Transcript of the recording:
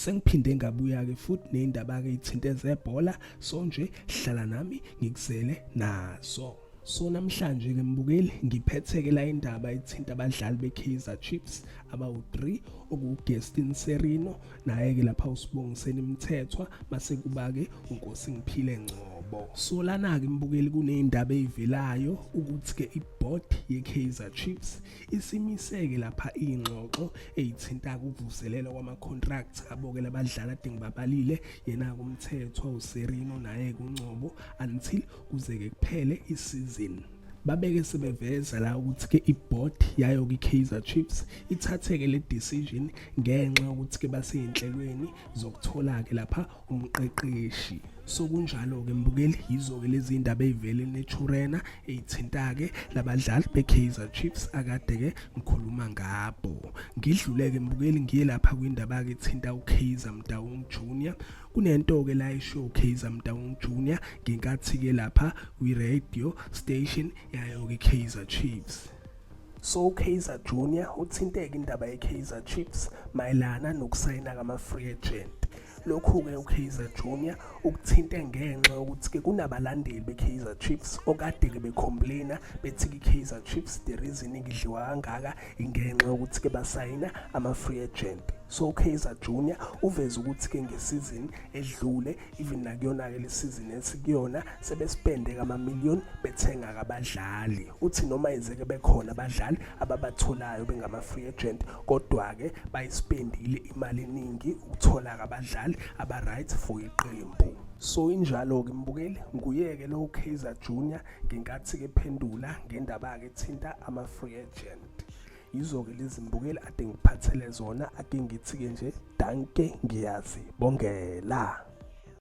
sengiphinde ngabuya ke futhi nezindaba ke ithinte zebhola so nje hlala nami ngikuzele nazo. So namhlanje ke mbukeli ngiphethe ke la indaba ithinta abadlali beKaizer Chiefs abawu3 okuGustin Serino naye ke lapha uSibongiseni Mthethwa mase kuba ke uNkosi Ngiphile Ngcobo. So lana ke mbukeli kunezindaba ezivelayo ukuthi ke iboard yeKaizer Chiefs isimiseke lapha ingxoxo ezithinta ukuvuselela kwama contracts abo ke labadlali ade ngibabalile yena kuMthethwa uSerino naye kuNgcobo until kuze ke kuphele isizini. Babeke sebeveza la ukuthi ke iboard yayo ke Kaizer Chiefs ithatheke le decision ngenxa ukuthi ke baseyinhlelweni zokuthola ke lapha umqeqeshi. So kunjalo ke mbukeli yizo ke lezi indaba ezivele neChurena ezithinta ke labadlali beKaizer Chiefs akade ke ngikhuluma ngabo. Ngidlule ke mbukeli ngiye lapha kwindaba ke ithinta uKaizer Motaung Junior. Kunento ke la isho uKaizer Motaung Junior ngenkathi ke lapha kwi radio station yayo ke Kaizer Chiefs. So uKaizer Junior uthinteke indaba yeKaizer Chiefs mayelana nokusayina kama free agent. Lokhu ke uKaizer Junior ukuthinte ngenxa ukuthi ke kunabalandeli beKaizer Chiefs okade ke becomplaina bethi iKaizer Chiefs the reason ingidliwa kangaka ingenxa ukuthi ke basayina ama free agent. So uKaizer Junior uveza ukuthi ke ngesizini edlule even nakuyona ke lesizini esikuyona sebespende kama million bethenga abadlali. Uthi noma izeke bekhona abadlali ababatholayo bengama free agent kodwa ke bayispendile imali eningi ukuthola abadlali aba right for iqembu. So injalo ke mbukeli nguyeke lo Kaizer Junior ngenkathi ke phendula ngendaba ke thinta ama free agent. Yizo ke lezi mbukeli ade ngiphathele zona ade ngithi ke nje danke ngiyazi bongela.